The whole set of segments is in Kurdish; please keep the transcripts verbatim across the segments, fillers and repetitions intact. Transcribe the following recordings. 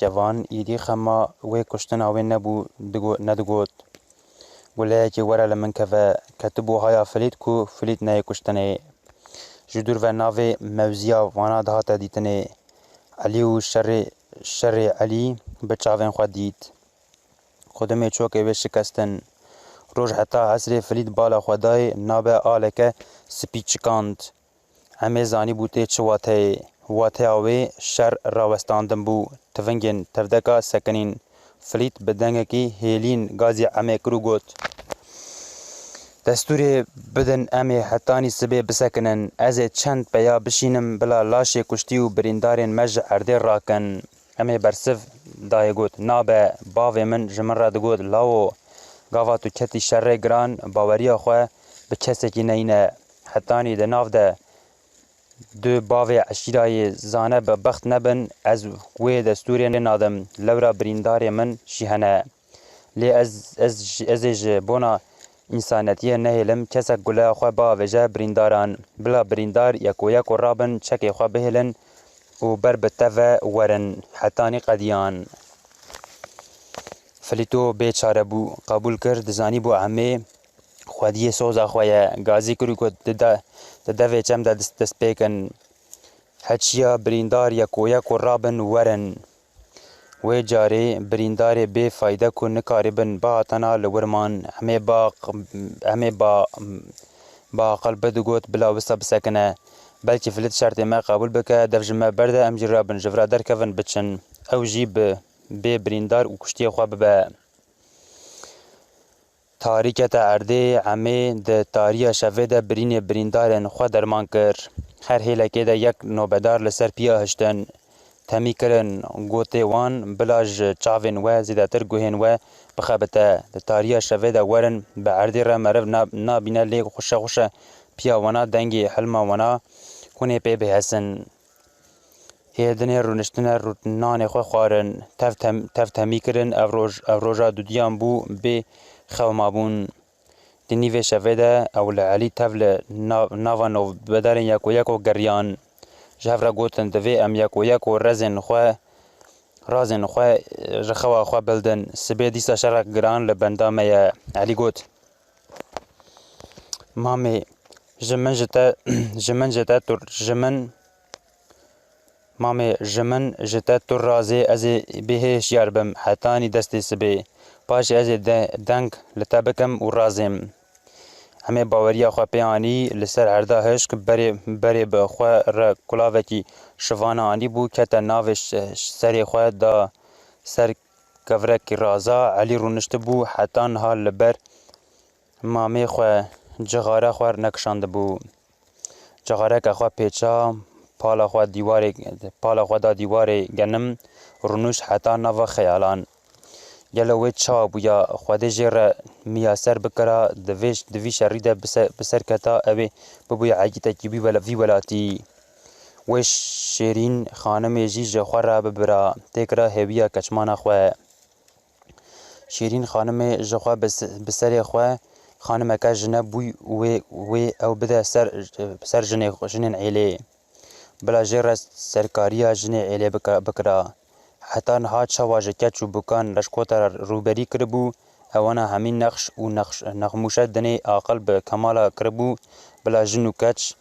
Kevan, îdî xema wê kuştina wê nebû, digo-, nedigot, "Guleyekê were li min keve." Ketibû haya Filît ku Filît neyê kuştinê. Ji dûr ve navê mewziya wana dihate dîtinê. Elî û şerê, şerê Elî bi çavên xwe dît. Xudimê çokê wê şikestin. Roj heta esrê Filît bala xwe dayê nabe aleke spî çikand. Emê zanîbû tê çi wateyê. Wateya wê şer rawestandin bû. Tivingên tevdeka sekinîn. Filît bi dengekî hêlîn gazî Emê kir û got, "Destûrê bidin em ê hetanî sibê bisekinin. Ez ê çend peya bişînim bila laşê kuştî û birîndarên me ji erdê rakin." Emê bersiv dayê got, "Nabe, bavê min ji min re digot, 'Lawo, gava tu ketî şerê giran, baweriya xwe bi kesekî neyne. Hetanî di nav de du bavê eşîra yê zane bi bext nebin, ez wê destûrê nadim. Lewra birîndarê min jî hene. Lê ez, ez, ez ê ji bona însanetiyê nehêlim, kesek guleya xwe biavêje birîndaran. Bila birîndar yeko yeko rabin, çekê xwe bihêlin û ber bi te ve werin." Hetanî qediyan. Filîto bê çare bû, qebûl kir, dizanîbû Emê xwediyê soza xwe ye. Gazî kir û got, "Di de-, di devê çem de dest, dest pê kin. Heçiya birîndar yeko yeko rabin werin." Wê carê birîndarê bê fayde ku nikaribin bihatana li wir man. Emê ba, Emê ba, ba aqil bi digot, "Bila wisa bisekine. Belkî Filît şertê me qebûl bike, dev ji me berde, em jî rabin, ji vira derkevin, biçin. Ew jî bi bê birîndar û kuştiyê xwe bibe." Tarî kete erdê, Emê di tariya şevê de birînê birîndarên xwe derman kir. Her hêlekê de yek nobedar li ser piya hiştin. Temî kirin, gotê wan, "Bila ji çavên we zêdetir guhên we bixebite. Di tariya şevê de werin, bi erdê re meriv na-, nabîne, lê xweşe xweşe piya wana dengê hilma wana hûn ê pê bihesin." Ê dinê rûniştine rû-, nanê xwe xwarin. Tev tem-, tev temî kirin. Ev roj, ev roja dudiyan bû bê xew mabûn. Di nîvê şevê de ew li Elî tev li na-, nava navbedarên yeko yeko geriyan. Ji hev re gotin, "Divê em yeko yeko rezên xwe, razên xwe, ji xewa xwe bildin. Sibê dîsa şerek giran li benda me ye." Elî got, "Mamê, ji min ji te, ji min ji te tu, ji min, mamê, ji min ji te tu razê, ez ê bê hêşyar bim hetanî destê sibê. Paşê ez ê de-, deng li te bikim û razêm." Emê baweriya xwe pê anî, li ser herda hişk, berê, berê bi xwe re kulavekî şivana anîbû, kete navê ş-, serê xwe da ser kevrekî raza. Elî rûniştibû, heta niha li ber mamê xwe cixare xwe nekişandibû. Cixareke xwe pêça, pala xwe dîwarê, pala xwe da dîwarê genim, rûnişt heta nava xeyalan. Gelo wê çawa bûya? Xwedê jê re miyaser bikira, di vê, di vî şerî de bise-, biserketa, ew ê bibûya egîtekî wî wela-, vî welatî. Wê Şêrîn xanimê jî ji xwe re bibira, têkira hêviya keçmana xwe. Şêrîn xanimê ji xwe bi se-, bi serê xwe xanimeke jine bûy wê, wê ew bide ser, ser jinê, jinên êlê. Bila jê re serkariya jinê êlê bika-, bikira. Heta niha çawa ji keç û bukan reşkota re rûberî kiribû, ewana hemî nexş û nexş-, nexmûşe dinê aqil bi kemala kiribû, bila jin û keç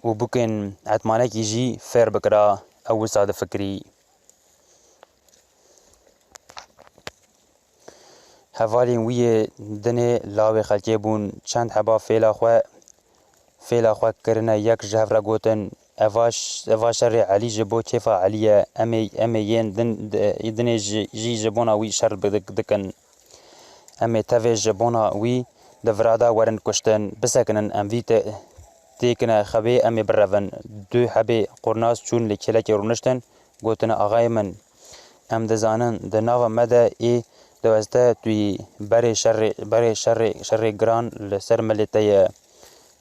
û bukên etmanekî jî fêr bikira, ew wisa difikirî. Hevalên wî yê dinê lawê xelkê bûn, çend heba fêla xwe, fêla xwe kirine yek, ji hev re gotin, "Eva ş-, eva şerê Elî ji bo kêfa Elî ye, em ê, em ê yên din, di-, dinê jî, jî ji bona wî şer bi-, dik-, dikin. Em ê tevê ji bona wî di vira de werin kuştin, bisekinin, em vî te-, têkine xebê, em ê birevin." Du hebê qurnaz çûn li kêlekê rûniştin, gotine, "Axayê min, em dizanin di nava me de ê diweste tu yî, berê şerê, berê şerê, şerê giran li ser milê te ye.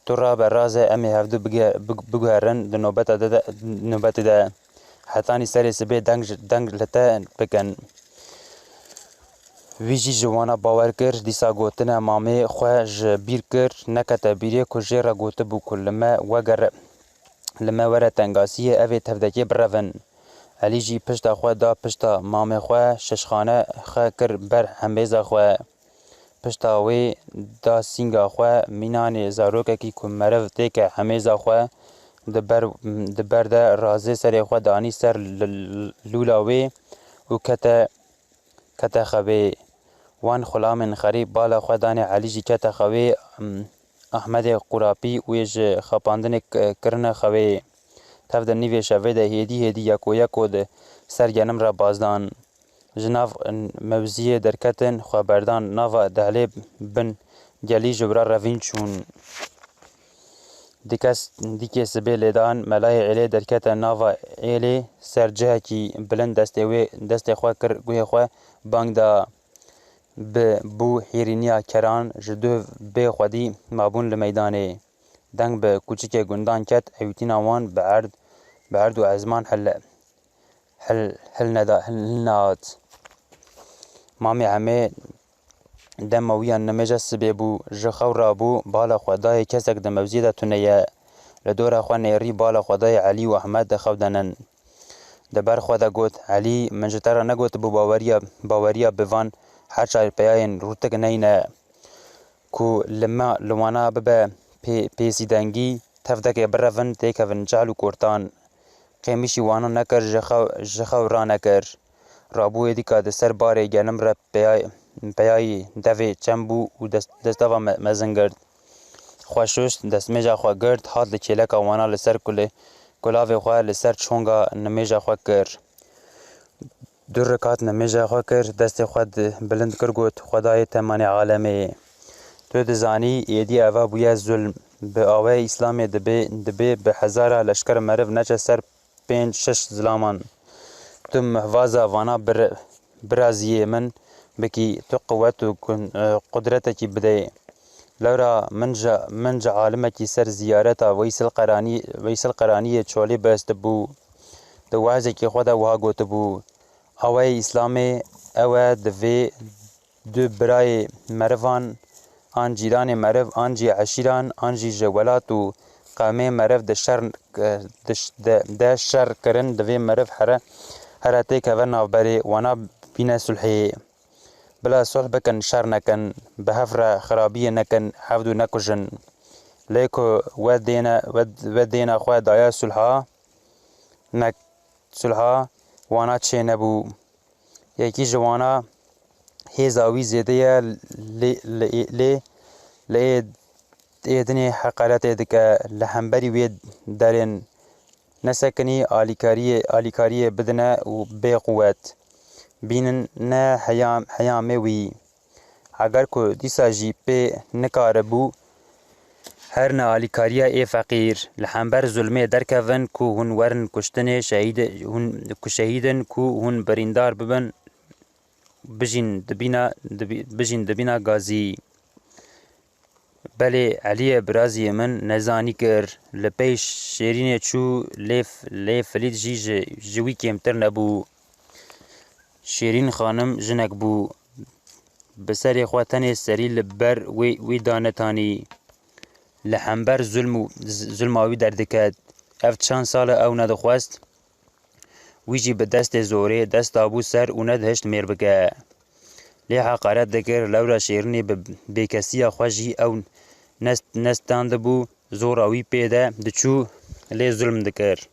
Tu rabe raze, em ê hevdu bige-, big-, biguherin di nobeta de, de, nobetê de. Hetanî serê sibê deng ji, deng li te bikin." Wî jî ji wana bawer kir, dîsa gotine mamê xwe ji bîr kir, nekete bîrê ku jê re gotibû ku li me wegere, li me were tengasiyê, ev ê tevdekê birevin. Elî jî pişta xwe da pişta mamê xwe, şişxane xwe kir ber hembêza xwe. Pişta wê da sînga xwe mînanê zarokekî ku meriv têke hemêza xwe, di ber, di ber de razê serê xwe danî ser l-, l-, lûla wê û kete, kete xewê. Wan xulamên xerîb bala xwe danê Elî jî kete xewê, Ahmedê Qurapî wê ji xapandinê k-, kirine xewê. Tev di nîvê şevê de hêdî hêdî yeko yeko di ser genim re bazdan. Ji nav mewziyê derketin, xwe berdan nava dehlê bin gelî ji wira revîn çûn. Dikes, dikê sibê lêdan, melayê êlê derkete nava êlê, ser cihekî bilind destê wê, destê xwe kir guhê xwe bang da. Bi bû hêrîniya keran ji duh bê xwedî mabûn li meydanê. Deng bi kûçikê gundan ket, ewtîna wan bi erd, bi erd û ezman hel, hel, hilneda-, hilnehat. Mamê Emê dema wî ya nimêja sibê bû, ji xew rabû, bala xwe dayê kesek di mewziyê de tune ye. Li dora xwe nêrî bala xwe dayê Elî û Ehmed di xew de nin. Di ber xwe de got, Elî, min ji te re negotibû baweriya, baweriya bi van her çar peyayên rûtik neyne, ku li me, li wana bibe pê-, pêsîdengî, tevdekê birevin, têkevin cehl û kortan. Qêmişî wana nekir, ji xew, ji xew ranekir. Rabû êdîka di ser barê genim re peya-, peyayî devê çem bû û dest-, destava me-, mezin girt. Xwe şûşt, destmêja xwe girt, hat li kêleka wana li ser kulê, kulavê xwe li ser çonga nimêja xwe kir. Du rekat nimêja xwe kir, destê xwe di bilind kir, got, Xwedayê temanê alemê, tu dizanî, êdî eva bûye zulm. Bi awayê Îslamê dibê, dibê bi hezara leşker meriv neçe ser pênc şeş zilaman. Tu mihvaza vana bir-, biraziyê min bikî, tu quwet û kun-, e, qudretekî bidê. Lewra min ji, min ji alimekî ser ziyareta Weysel Qeranî, Weysel Qeraniyê Çolê bihestibû. Di wezekî xwe de wiha gotibû, Awayê Îslamê ew e, divê du birayê merivan, an cîranê meriv, an jî eşîran, an jî ji welat û qewmê meriv di şer, di ş-, de, de şer kirin, divê meriv here, here têkeve navberê wana bîne sulhê. Bila sulh bikin, şer nekin, bi hev re xirabiyê nekin, hevdû nekujin. Lê ku we dêne, we, we dêna xwe daye sulha, ne sulha wana çênebû. Yekî ji wana hêza wî zêde ye, lê, lê, lê, lê ê dinê heqaretê dike, li hemberî wê derên nesekinî alîkariyê, alîkariyê bidine û bê quwet bînin ne heyam-, heyamê wî. Heger ku dîsa jî pê nikaribû, her ne alîkariya ê feqîr, li hember zulmê derkevin ku hûn werin kuştinê şehîd, hûn ku şehîd in, ku hûn birîndar bibin, bijîn dibîna, dibî-, bijîn dibîna gazî. Belê Eliyê biraziyê min nezanî kir. Li pey Şêrînê çû, lê f-, lê Filît jî ji, ji wî kêmtir nebû. Şêrîn xanim jinek bû. Bi serê xwe tenê serî li ber wê, wî danetanî. Li hember zulm û z-, zulma wî derdiket. Ev çend sal e ew nedixwest wî jî bi destê zorê dest dabû ser û nedihişt mêr bike. Lê heqaret dikir, lewra Şêrînê bi bêkesiya xwe jî ew nest-, nestandibû, zora wî pê de diçû, lê zulm dikir.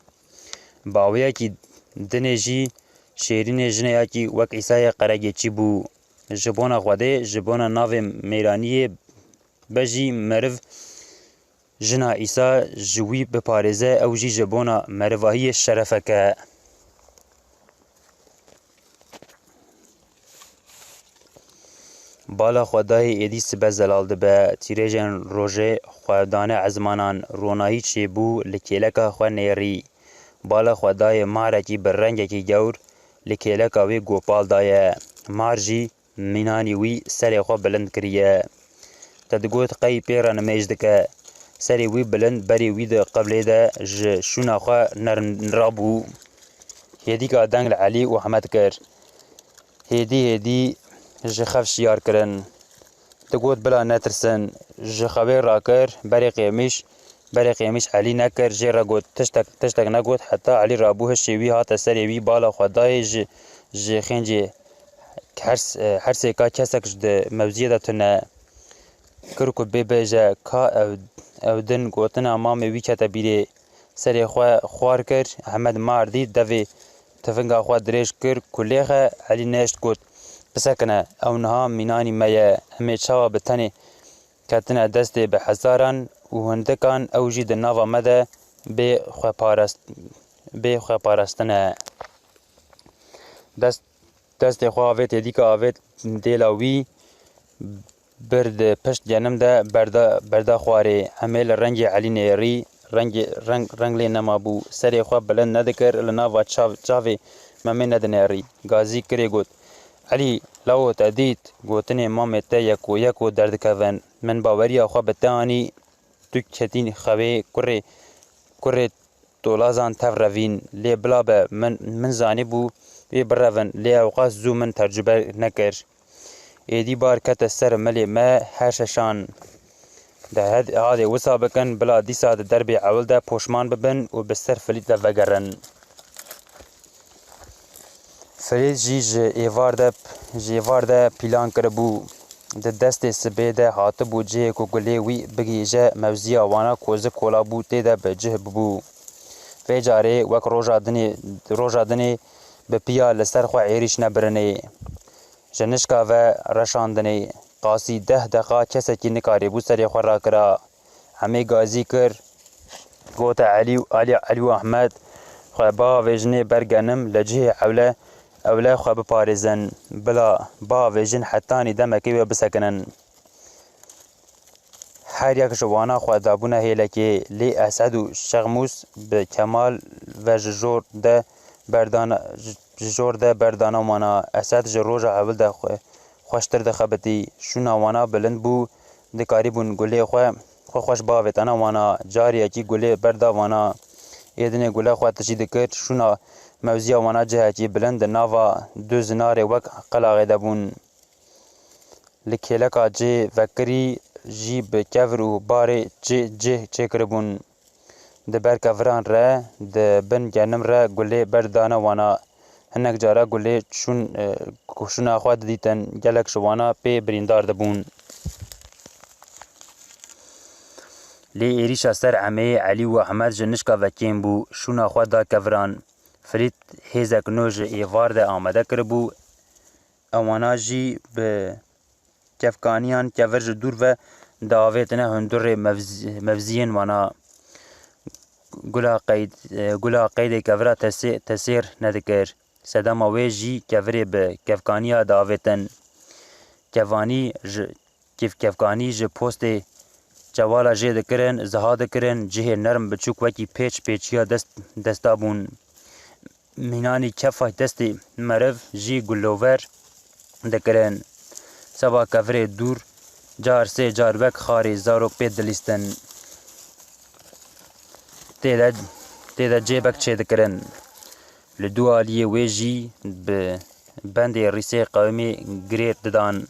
Bi awiyekî dinê jî Şêrînê jineyekî wek Îsayê Qeregêçî bû. Ji bona Xwedê, ji bona navê mêraniyê be jî meriv jina Îsa ji wî biparêze, ew jî ji bona merivahiyê şerefek e. Bala xwe dayê êdî sibe zelal dibe, tîrêjên rojê xwe dane ezmanan, ronahî çêbû li kêleka xwe nêrî. Bala xwe dayê marekî bi rengekî gewr li kêleka wê gopal daye. Mar jî mînanî wî serê xwe bilind kiriye. Te digot qey pê re nimêj dike. Serê wî bilind berê wî di qiblê de ji şûna xwe nerm rabû. Hêdîka deng li Elî û Ehmed kir. Hêdî hêdî ji xev şiyar kirin. Digot bila netirsin. Ji xewê rakir, berê qêmîş Berê qêmîş Elî nekir, jê re got, tiştek, tiştek negot, heta Elî rabû hişê wî hate serê wî, bala xwe dayê ji, ji xêncê hers, hersêka kesek ji di mewziyê de tune kir ku bê bêje ka ew, ew din gotina mamê wî kete bîrê. Serê xwe xwar kir, Ehmed mar dît devê tifinga xwe dirêj kir ku lêxe, Elî nêşt got, bisekine, ew niha mînanî me ye, em ê çawa bi tenê ketine destê bi hezaran û hindikan, ew jî di nava me de bê xwe parast-, bê xwe parastine. Dest, destê xwe avêt êdîka avêt dêla wî, bir di pişt genim de berda, berda xwarê. Em ê li rengê Elî nêrî, rengê, reng, reng lê nemabû. Serê xwe bilind nedikir, li nava çav, çavê Memê nedinêrî. Gazî kirê got, Elî, lawo te dît, gotinê mamê te yeko yeko derdikevin. Min baweriya xwe bi te anî, tu ketî xewê kurê, kurê tolazan tev revîn. Lê bila be, min, min zanîbû wê birevin, lê ewqas zû min tercûbe nekir. Êdî bar kete ser milê me her şeşan. De had-, hadê wisa bikin, bila dîsa di derbê ewil de poşman bibin û bi ser Filît de vegerin. Filît jî ji êvar de, ji êvar de pîlan kiribû. Di destê sibê de hatibû cihê ku gulê wî bigihîje mewziya wana ku zi kola bû tê de bi cih bibû. Vê carê wek roja dinê, roja dinê bi piya li ser xwe êrîş nebirinê. Ji nişka ve reşandinê. Qasî deh deqa kesekî nikarîbû serê xwe rakira. Hemê gazî kir. Gote Elî û Elî, Elî û Ehmed, xwe biavêjinê ber genim, li cihê ewle, ewle xwe biparêzin. Bila biavêjin hetanî demekê wê bisekinin. Her yek ji wana xwe dabûne hêlekê, lê Esed û Şexmûs bi Kemal ve ji jor de berdana, ji jor de berdana wana. Esed ji roja ewil de xwe, xweştir dixebitî. Şûna wana bilind bû, dikarîbûn gulê xwe, xwe xweş bavêtana wana. Cariyekî gulê berda wana. Êdinê gule xwe tijî dikir, şûna mewziya wana cihekî bilind di nava du zinarê wek qelaxê de bûn. Li kêleka cê vekirî jî bi kevir û barê cê, cê çêkiribûn. Di ber keviran re, di bin genim re gulê berdane wana. Hinek cara gulê çûn, e, ku şûna xwe didîtin, gelek ji wana pê birîndar dibûn. Lê êrîşa ser Emê, Elî û Ehmed ji nişka ve kêm bû, şûna xwe da keviran. Filît hêzek nû ji êvar de amade kiribû, ewana jî bi kevkaniyan kevir ji dûr ve diavêtine hundurê mevz-, mevziyên wana. Gula qeyd, gula qeydê kevira tesê-, tesêr nedikir. Sedema wê jî kevirê bi kevkaniya diavêtin. Kevanî ji, kevkevkanî ji postê çewala jê dikirin, ziha dikirin, cihê nerm biçûk wekî pêç pêçiya dest, desta bûn. Mînanî kefa destê meriv jî gulover dikirin. Seba kevirê dûr car sê car wek xarê zarok pê dilîstin. Tê de, tê de cêbek çêdikirin. Li dû aliyê wê jî bi bendê rîsê qewimê girê didan.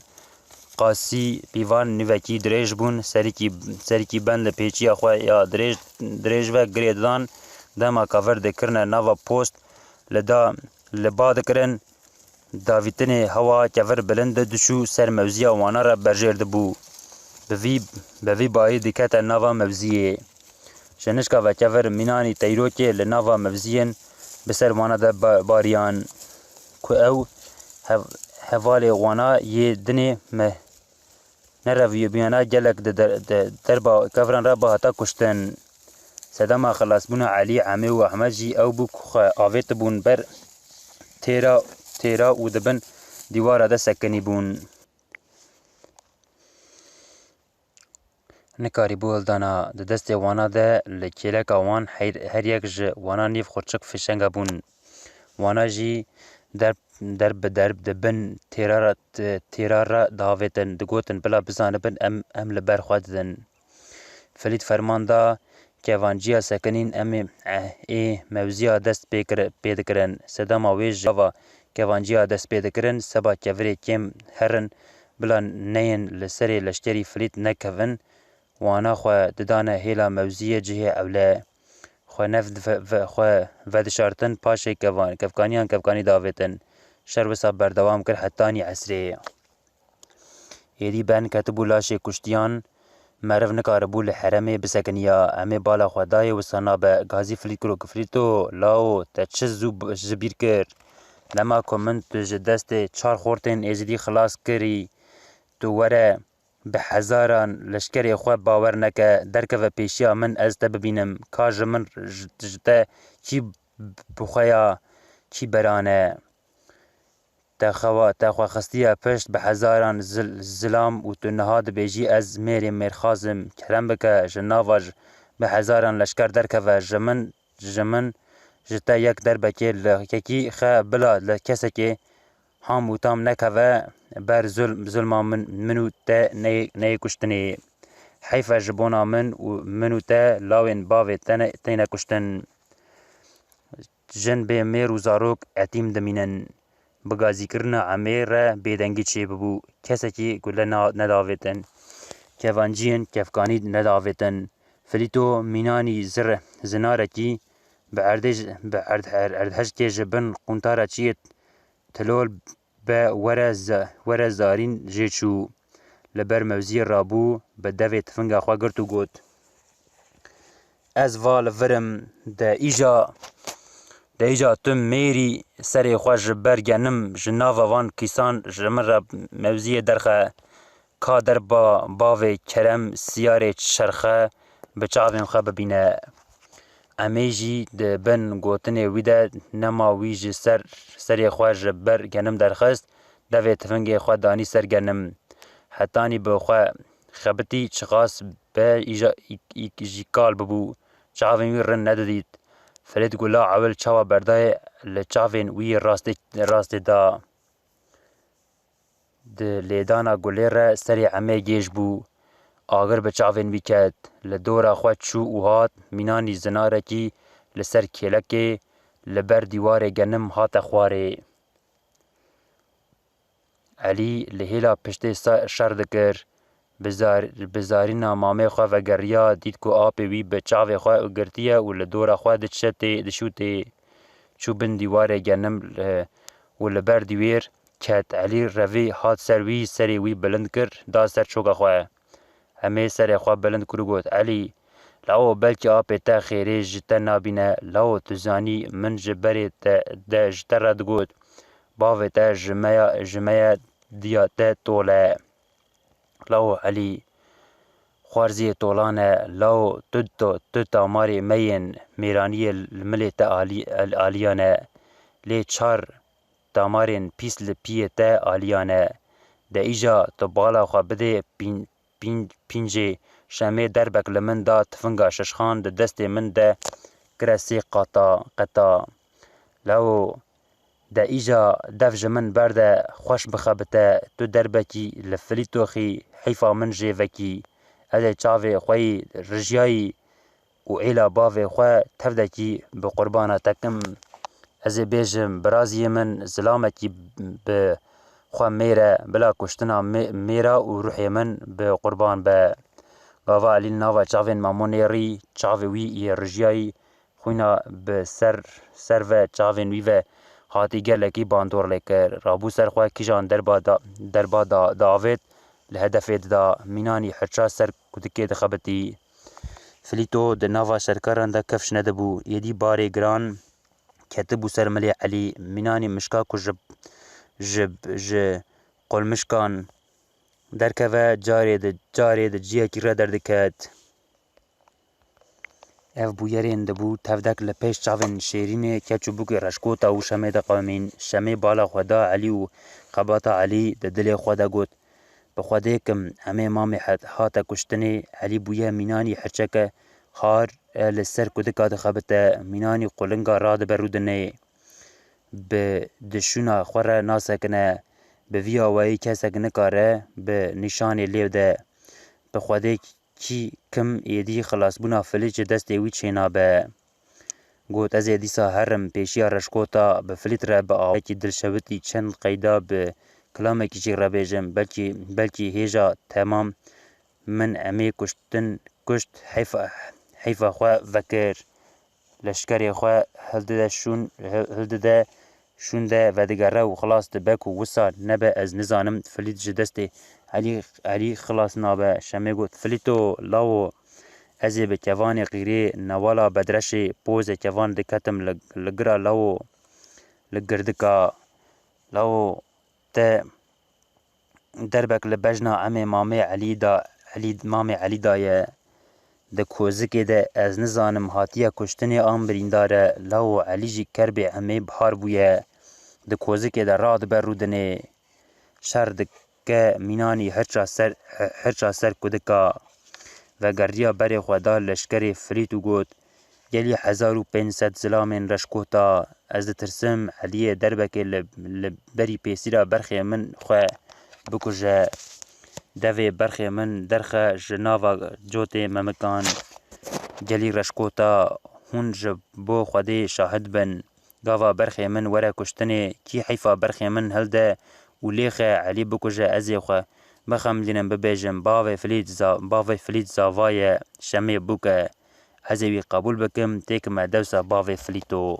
Qasî pîvan nivekî dirêj bûn, serîkî, serîkî bend li pêçiya xwe ya dirêj, dirêj ve girê didan, dema kevir dikirine nava post, li da, li ba dikirin, davîtinê hewa kevir bilind diçû ser mewziya wana re berjêr dibû. Bi vî, bi vî bayî dikete nava mewziyê. Ji nişka vekevir mînanî teyrokê li nava mevziyên bi ser wana de ba-, bariyan ku ew hev-, hevalê wana yê dinê me nereviyê biyana gelek di der-, di derba keviran re bihata kuştin. Sedema xilasbûna Elî, Emê û Ehmed jî ew bû ku xwe avêtibûn ber têra, têra û di bin dîwara de sekinî bûn. Nikarîbû hildana. Di destê wana de li kêleka wan her, her yek ji wana nîv xurçik fişenga bûn. Wana jî derb, derb bi derb di bin têra re, têra re diavêtin, digotin, bila bizanibin em, em li ber xwe didin. Filît ferman da, kevanciya sekinîn em ê, eh, ê mewziya dest pê kir-, pê dikirin. Sedema wê ji ava kevanciya dest pê dikirin, seba kevirê kêm herin, bila neyên li serê leşkerî Filît nekevin wana xwe didane hêla mewziyê cihê ewle. Xwe nev dife-, ve-, xwe vedişartin, paşê kevan-, kevkaniyan kevkanî davêtin. Şer wisa berdewam kir hetanî esrê. Êdî ben ketibû laşê kuştiyan, meriv nikaribû li heremê bisekiniya. Em ê bala xwe dayê wisa nabe. Gazî Filît kiro ku Filîto, lawo, te çi zû b-, ji bîr kir? Dema ku min tu ji destê çar xortên Êzidî xilas kirî, tu were bi hezaran leşkerê xwe bawer neke, derkeve pêşiya min ez te bibînim. Ka ji min, ji, ji te kî b-, bi xwe ya, kî beran e? Te xewa, te xwe xistiye pişt bi hezaran zil-, zilam û tu niha dibêjî ez mêrê mêrxas im. Kerem bike, ji nava j-, bi hezaran leşker derkeve, ji min, ji min, ji te yek derbekê li yekî xe bila li kesekê ham û tam nekeve ber zulm, zulma min, min û te neyê, neyê kuştinê. Heyf e ji bona min û min û te lawên bavê te ne, têne kuştin. Jin bê mêr û zarok etîm dimînin. Bi gazîkirina emê re bêdengî çêbibû. Kesekî gule na-, nedavêtin. Kevanciyên kevkanî nedavêtin. Filîto mînanî zir-, zinarekî bi erdê ji, bi erd-, er-, erdheşkê ji bin quntara çiyê tilol be were ze-, were zarîn jê çû. Li ber mewziyê rabû, bi devê tifinga xwe girt û got, Ez va li vir im, de îja, de îja tu mêrî serê xwe ji ber genim, ji nava van kîsan ji min re mewziyê derxe. Ka derba bavê kerem siyarê çerxe bi çavên xwe bibîne. Emê jî di bin gotinê wî de nema wî ji ser serê xwe ji ber genim derxist, devê tifingê xwe danî ser genim. Hetanî bi xwe xebitî çiqas be îja îk, îk jî kal bibû. Çavên wî rin nedidît. Filît gula ewil çawa berdayê li çavên wî rastê, rastê da. Di lêdana gulê re serê Emê gêj bû. Agir bi çavên wî ket. Li dora xwe çû û hat, mînanî zinarekî li ser kêlekê li ber dîwarê genim hate xwarê. Elî li hêla piştê sa-, şer dikir. Bi zar-, bi zarîna mamê xwe vegeriya, dît ku apê wî bi çavê xwe girtiye û li dora xwe diçe tê, diçû tê. Çû bin dîwarê genim, e, û li ber dîwêr ket. Elî revî hat ser wî, serê wî bilind kir, da ser çoka xwe. Emê serê xwe bilind kir û got, Elî, lawo belkî apê te xêrê ji te nabîne, lawo tu zanî min ji berê te de ji te re digot, bavê te ji me ya, ji me ye, diya te tol e. Lawo Elî, xwarziyê tolan e, lawo tu, tu, tu tamarê me yên mêraniyê li milê te alî-, al-, aliyan e. Lê çar tamarên pîs li piyê te aliyan e. De îja tu bala xwe bidê pîn-, pîn-, pîncê şemê derbek li min da, tifinga şişxan di destê min de kire sê qata, qeta. Lawo, de îja dev ji min berde, xweş bixebite, tu derbekî li Filîtoxî, heyfa min jê vekî. Ez ê çavê xwe yî rijiyayî û êla bavê xwe tevdekî bi qurbana te kim. Ez ê bêjim, biraziyê min, zilamekî bi xwe mêre, bila kuştina mê-, mêra û ruhê min bi qurban be. Gava Elî li nava çavên Mamo nêrî, çavê wî yê rijiyayî, xwîna bi ser, ser ve çavên wî ve hatî gelekî bandor lê kir. Rabû ser xwe kîjan derba da, derba da, diavêt, li hedefê dida. Mînanî hirça ser kudikê dixebitî. Filîto di nava şerkaran de kifş nedibû. Êdî barê giran ketibû ser milê Elî. Mînanî mişka ku ji, ji, ji qolmişkan derkeve, carê di, carê di ciyekî re derdiket. Ev bûyerên dibû tevdek li pêş çavên Şêrînê, keç û bûkê reşkota û Şemê diqewimîn. Şemê bala xwe da Elî û xebata Elî di dilê xwe de got, Bi Xwedê kim, Emê mamê het-, hate kuştinê. Elî bûye Mînanî hirçeke xar e, li ser kudika dixebite. Mînanî qulinga radibe rûdinê. Bi dişûna xwe re nasekine. Bi vî awayî kesek nikare bi nîşanê lê de. Bi Xwedê kî kim êdî xilasbûna Filît ji destê wî çênabe. Got, Ez ê dîsa herim pêşiya reşkota, bi Filît re bi awayekî dilşewitî çend qeyda bi kilamekî jî re bêjim, belkî, belkî hêja temam Min Emê kuştin kuşt, heyfa, heyfa xwe vekir. Leşkerê xwe hildide şûn, hildide şûn de vedigere û xilas dibe ku wisa nebe, ez nizanim. Filît ji destê Elî, Elî xilas nabe. Şemê got, Filîto, lawo, ez ê bi kevanê qîrê newala bedreşê pozê kevan diketim li, li gira lawo, li girdika lawo te derbek li bejna emê mamê Elî da, Elî, mamê Elî da ye. Di kozikê de ez nizanim hatiye kuştinê an birîndar e, lawo Elî jî kerbê emê bihar bûye. Di kozikê de radibe rûdinê. Şer dike mînanî hirça ser, hirça ser kudika. Vegeriya berê xwe da leşkerê Filît û got, Gelî hezar û pênc sed zilamên reşkota, ez ditirsim Eliyê derbekê li, li berî pêsîra berxê min xwe bikuje. Devê berxê min derxe ji nava cotê memikan. Gelî reşkota, hûn ji bo Xwedê şahid bin. Gava berxê min were kuştinê, kî heyfa berxê min hilde û lêxe Elî bikuje, ez ê xwe bixemilînim, bibêjim, Bavê Filît za-, bavê Filît zava ye, Şemê bûk e. Ez ê wî qebûl bikim, têkime dewsa bavê Filîto.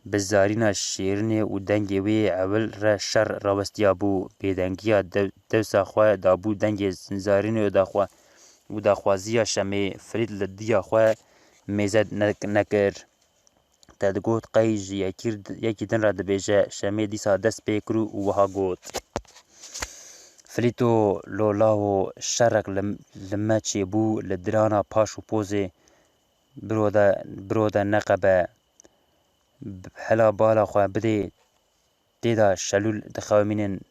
Bi zarîna şêrînê û dengê wê ewil re şer rawestiya bû. Bêdengiya dew-, dewsa xwe dabû dengê zarînê û daxwa-, û daxwaziya Şemê. Filît li diya xwe mêze ne-, nekir. Te digot qey ji yekî, yekî din re dibêje, Şemê dîsa dest pê kir û wiha got, Filîto, lo lawo, şerek li, li me çêbû, li dirana paş û pozê biro de, biro de neqebe. Hela bala xwe bidê, tê de şelûl dixewimînin,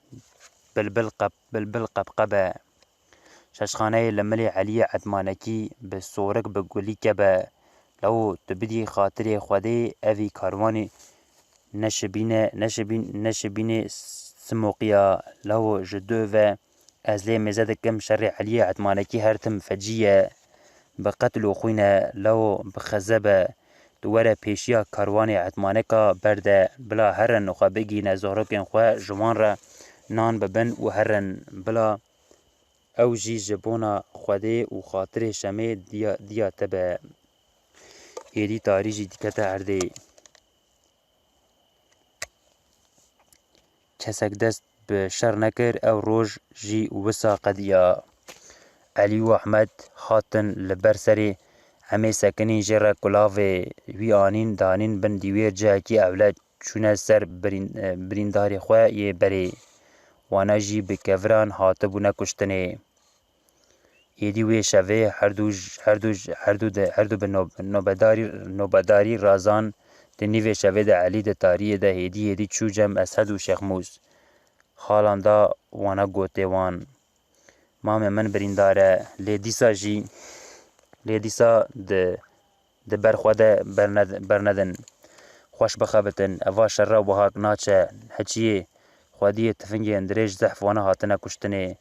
bilbil qep-, bilbil qepqep e. Şeşxaneyê li milê Eliyê Etmanekî bi sorik, bi gulî kebe. Lawo, tu bidî xatirê Xwedê, evî karwanî neşibîne, neşibîn-, neşibînê simoqiya. Lawo, ji dû ve ez lê mêze dikim, şerê Eliyê Etmanekî her tim fecî ye. Bi qetl û xwîn e, lawo, bi xezeb e. Tu were pêşiya karwanê Etmaneka berde, bila herin xwe bigîne zarokên xwe, ji wan re nan bibin û herin, bila ew jî ji bona Xwedê û xatirê Şemê diya, diya te be. Êdî tarî jî dikete erdê. Kesek dest bi şer nekir, ew roj jî wisa qediya. Elî û Ehmed hatin li ber serê Emê sekinîn, jê re kulavê wî anîn, danîn bin dîwêr cihekî ewle, çûne ser birîn-, birîndarê xwe yê berê. Wana jî bi keviran hatibûne kuştinê. Êdî wê şevê herdu j-, herdu j-, herdu de, herdu bi nob-, nobedarî, nobedarî razan. Di nîvê şevê de Elî di tariyê de hêdî hêdî çû cem Eshed û Şêxmûs. Xalan da wana gotê wan, Mamê min birîndar e, lê dîsa jî, lê dîsa di, di ber xwe de berne-, bernedin. Xweş bixebitin, eva şerra wiha naçe, heçiyê xwediyê tifingên dirêj zehf wana hatine kuştinê.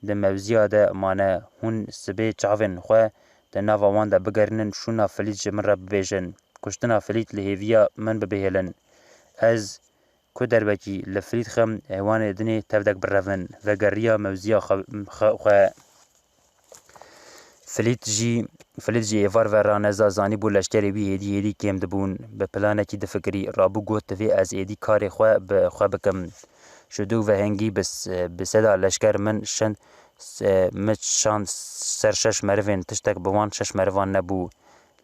Di mewziya de mane, hûn sibê çavên xwe di nava wan de bigerînin, şûna Filît ji min re bibêjin, kuştina Filît li hêviya min bibihêlin. Ez ku derbekî li Filît xem, heywanê dinê tevdek birevin, vegeriya mewziya xwe, xwe, xwe. Filît jî, Filît jî êvar ve raneza, zanîbû leşkerê wî hêdî hêdî kêm dibûn. Bi planekî difikirî, rabû got, Divê ez êdî karê xwe bi xwe bikim. Ji dû ve hingî bi s-, bi seda leşker min şend, s-, min şand ser şeş merivên, tiştek bi wan şeş merivan nebû.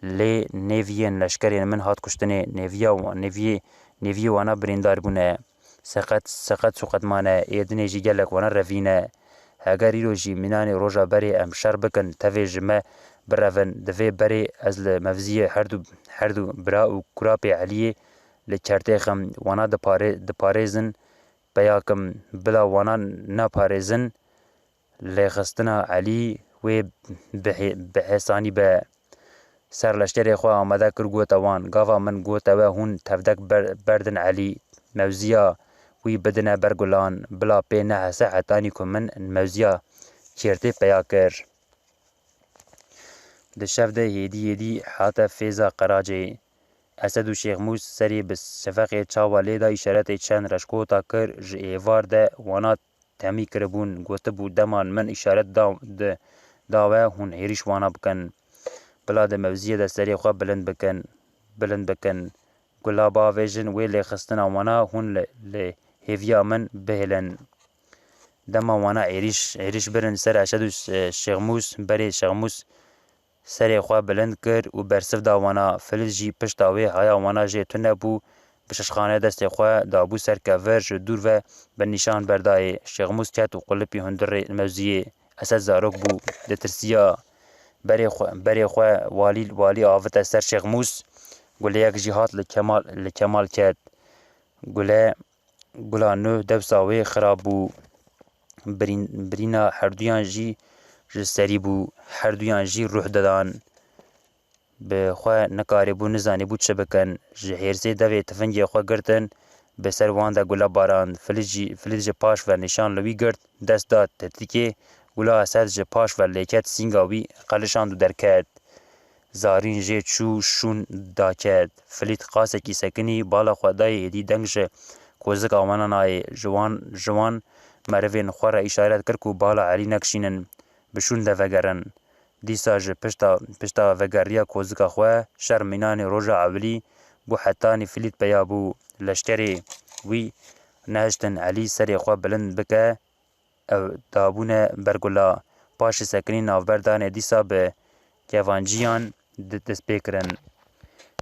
Lê nêviyên leşkerên min hat kuştinê, nêviya wa-, nêviyê, nêviyê wana birîndar bûne. Seqet, seqet sûqet mane, ê dinê jî gelek wana revîne. Heger îro jî mînanê roja berê em şer bikin, tevê ji me birevin, divê berê ez li mevziyê herdu, herdu bira û kurapê Eliyê li kertê xem, wana dipare-, diparêzin, peya kim, bila wana naparêzin, lêxistina Elî wê bi hê-, bi hêsanî be. Ser leşkerê xwe amade kir, gote wan, Gava min gote we hûn tevdek ber-, berdin Elî, mewziya wî bidine ber gulan, bila pê nehese hetanî ku min mewziya kêrtê peya kir. Di şev de hêdî hêdî hate fêza qeracê. Esed û Şêxmûs serê bi şefeqê çawa lê da, îşaretê çend reşkota kir, ji êvar de wana temî kiribûn, gotibû, dema min îşaret da, di, da we hûn êrîş wana bikin. Bila di mewziyê de serê xwe bilind bikin, bilind bikin. Gula bavêjin wê lêxistina wana hûn li, li hêviya min bihêlin. Dema wana êrîş, êrîş birin ser Eşed û Şêxmûs, berê Şêxmûs serê xwe bilind kir û bersiv da wana. Filît jî pişta wê haya wana jê tune bû, bi şişxane destê xwe dabû ser kevir, ji dûr ve bi nîşan berdayê. Şêxmûs ket û qulipî hundirê mewziyê. Esed zarok bû, ditirsiya. Berê xwe, berê xwe walî, walî avite ser Şêxmûs. Guleyek jî hat li Kemal, li Kemal ket. Gule, gula nû dewsa wê xirab bû. Birîn-, birîna herduyan jî ji serî bû. Herduyan jî ruh didan. Bi xwe nikarîbû, nizanîbû çi bikin. Ji hêrsê devê tifingê xwe girtin, bi ser wan de gule barand. Filît jî, Filît ji paş ve nîşan li wî girt, dest da tetikê. Gula Esed ji paş ve lêket, sînga wî qelişand û derket. Zarîn jê çû, şûn daket. Filît qasekî sekinî, bala xwe dayê êdî, deng ji kozika wana nayê. Ji wan, ji wan merivên xwe re îşaret kir ku bala Elî nekişînin, bi şûn de vegerin. Dîsa ji pişta, pişta vegeriya kozika xwe, şer mînanê roja ewilî bû, hetanî Filît peya bû. Leşkerê wî nehiştin Elî serê xwe bilind bike, ew dabûne ber gula. Paşê sekinî navber danê, dîsa bi kevanciyan di-, dest pê kirin.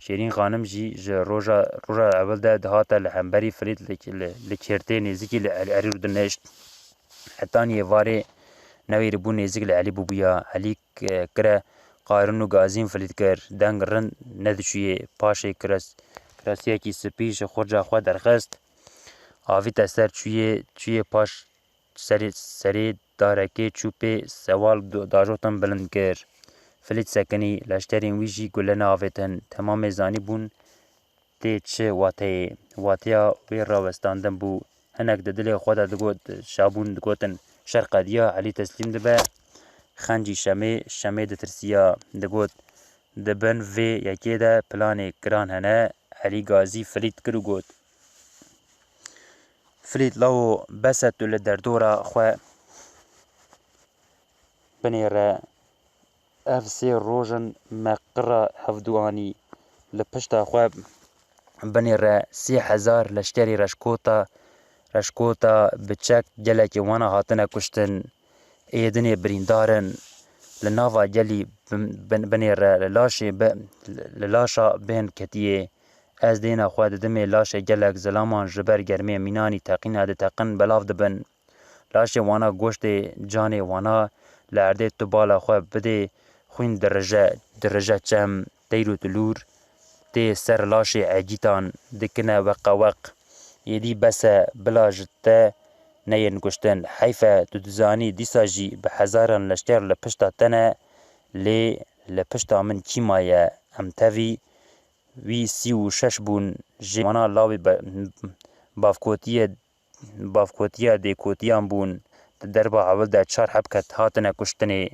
Şêrîn Xanim jî ji roja, roja ewil de dihate li hemberî Filît li, li, li kêrtê nêzîkî li El-, Erî rû dinişt. Hetanî êvarê newêrîbû nêzîk li Elî bûbûya. Elî k-, kire qarin û gazîn Filît kir. Deng rind nediçûyê. Paşê kiras-, kirasiyekî spî ji xurca xwe derxist. Avîte ser çûyê, çûyê paş serê, serê darekê çû pê sewal do-, dajotin bilind kir. Filît sekinî, leşkerên wî jî gule neavêtin. Temamê zanîbûn tê çi wateyê. Wateya wê rawestandin bû. Hinek di dilê xwe de digot, şabûn digotin, şer qediya, Elî teslîm dibe. Xencî Şemê, Şemê ditirsiya, digot, di bin vê yekê de planê giran hene. Elî gazî Filît kir û got, Filît lawo, bes e tu li derdora xwe binêre. Ev sê roj in me qira hevdu anî. Li pişta xwe binêre sê hezar leşkerî reşkota, reşkota bi çek gelekî wana hatine kuştin. Êdinê birîndar in. Li nava gelî bin-, bin-, binêre, li laşê bi-, li laşa bên ketiyê. Ez dêna xwe didimê laşê gelek zilaman ji ber germê mînanî teqîna diteqin belav dibin. Laşê wana goştê canê wana li erdê tu bala xwe bidê xwîn dirije, dirije çem, teyr û tilûr tê ser laşê egîtan dikine weqeweq. Êdî bes e, bila ji te neyên kuştin. Heyf e, tu dizanî dîsa jî bi hezaran leşker li pişta te ne, lê li pişta min kî maye? Em tevî wî sî û şeş bûn, jê wana lawê be-, bavkotiyê, bavkotiya dêkotiyan bûn. Di derba ewil de çar heb ket hatine kuştinê.